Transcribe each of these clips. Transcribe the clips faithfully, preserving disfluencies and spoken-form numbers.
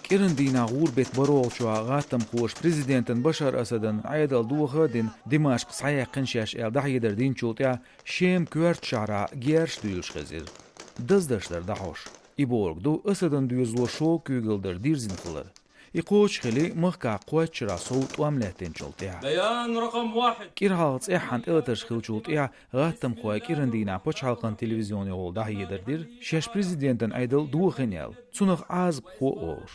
КӀиран дийнахь гӀуран беттан бархӀолгӀачохь гӀаттамхоша президентан Башар Асадан Ӏедал доха а дина, Димашкъ схьаяьккхина шаьш аьлла дӀахьедар динчул тӀаьхьа Шеман коьртачу шахьарахь герзаш дуьйлуш хезира. Даздарш дара дӀахьош. И бохург ду, Асадан доьзало шога куьйгалла дар дирзина хилар. И кхочушхили, махкахь кхойтта шарахь сов тӀом лаьттинчул тӀаьхьа. بيان رقم واحد. КӀира хьалха цӀеххьана тӀелатарш хиллачул тӀаьхьа гӀаттамхой кӀиран дийнахь пачхьалкхан телевизионехула дӀахьедар дира, шаьш президентан Ӏедал дохийна аьлла, цунах Ӏазапхо а олуш.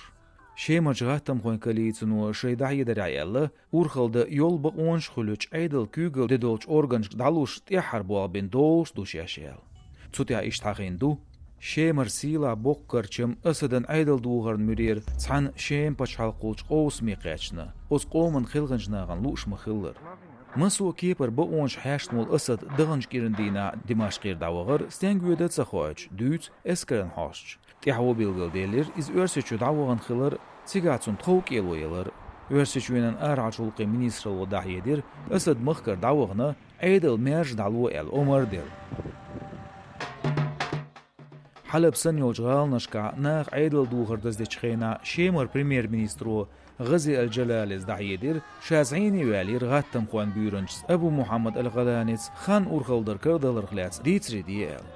Шемарчу гӀаттамхойн коалицино шайн дӀахьедарехь аьлла, урхалла дан йолу бакъонаш а хуьлучу Ӏедална куьйгалла де долчу органашка дӀалуш тӀаьххьара болх бина долуш ду шаьш аьлла. Цу тӀехь иштта хьахийна ду: Шемара сийлахь боккха карчам Асадан Ӏедал дохарна муьрера цхьана Шеман пачхьалкхалчу къовсаме кхаьчна, оцу къоман хелхинчу нахана лууш ма-хиллара. Массо а кепара бакъонаш хьаьшна волу Асад даханчу кӀиран дийнахь Димашкъера дӀавахар стенга воьду ца хоуьйтуш, дуьйцу эскаран хьосташа. ТӀаьхьо билгалделира, иза Оьрсийчу дӀавахана хилар, цигахь цунна тхов кӀело ялар. Оьрсийчоьнан арахьарчу гӀуллакхийн министралло дӀахьедира, Асад махкара дӀавахана, Ӏедал маьрша дӀало аьлла омра а делла. Хьалаб санна йолчу гӀаланашкахь наха Ӏедал дохар даздечу хенахь Шемара премьер-министро ГӀази Аль-Джалалис дӀахьедира, ша зӀене а ваьллера гӀаттамхойн буьйранчас Абу Мухьаммад Аль-ГӀаланица хан урхалла дар карадаларх лаьцна дийцаре де аьлла.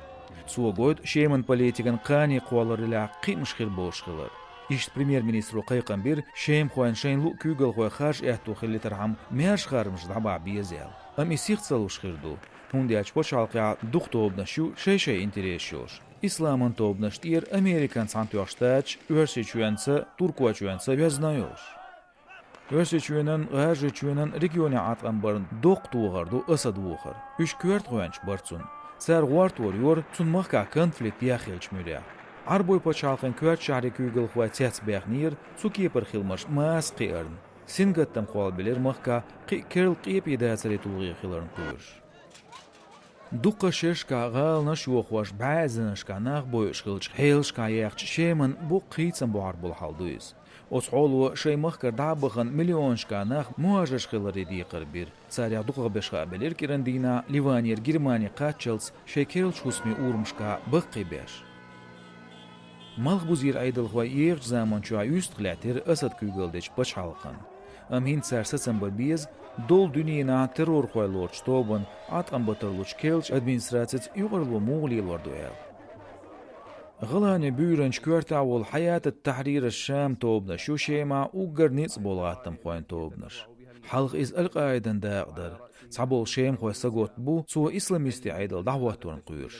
Цо гойту Шеман политикан кхане кхоллараллехь кхиамаш хир болуш хилар. Иштта премьер-министро кхайкхам бира, шемахойн шайна луъу куьйгалхой харжа аьтто хиллийтархьама, маьрша харжамаш дӀабахьа беза аьлла. Амма и сиха ца луш хир ду, хӀунда аьлча пачхьалкхехь дукха тобанаш ю шай-шай интересаш йолуш. Исламан тобанаш тӀера Американ Цхьаьнатоьхначу Штаташ, Оьрсийчоьнца, Туркойчоьнца йоьзна йолуш. Оьрсийчоьнан, ГӀажарийчоьнан регионехь Ӏаткъам барна доккха тохар ду Асад вохар. Уьш коьртахойнаш бара цунна. Цара гӀортор йора, цунна махкахь конфликт яхъеллачу муьрехь. Ӏарбойн пачхьалкхийн коьртачу шахьарийн куьйгалхой цецбаьхнера, цу кепара хиламаш маса кхиарна. Сингаттам кхоллабелира махкахь кхин а керла къепе дацаре тулгӀе хиларна кхоьруш. Дуккха шерашкахь гӀаланаш а йохош, бӀе эзарнашкахь нах бойуш хиллачу хьелашкахь яьхча, Шеман боккха хийцам бохьар болу хьал ду иза. Оцу хьоло шайн махкара дӀа а бахана, миллионашкахь нах мухӀажарш хиларе декхар бира. Царех дукхахберш хаабелира кӀиран дийнахь Ливанера Германи кхаччалц шайн керлачу хӀусамийн урамашкахь баккхийбеш. Малхбузера Ӏедалхой ехачу заман чохь юьстах лаьттира Асад куьйгалла дечу пачхьалкхана. Амма хӀинца цара сацам бан беза, долу дуьненахь террорхой лоручу тобанна Ӏаткъам бан тарлучу керлачу администрацица юкъаралла муха лелор ду аьлла. ГӀаланийн буьйранчу коьртехь волу Хьаятат Тахьрир аш-Шам тобанаш ю Шемахь уггар ницкъ болу гӀаттамхойн тобанаш. Хьалха иза Аль-Къаидан дакъа дара. Цхьаболу шемахой саготта бу цо исламистийн Ӏедал дӀахӀотторна кхоьруш.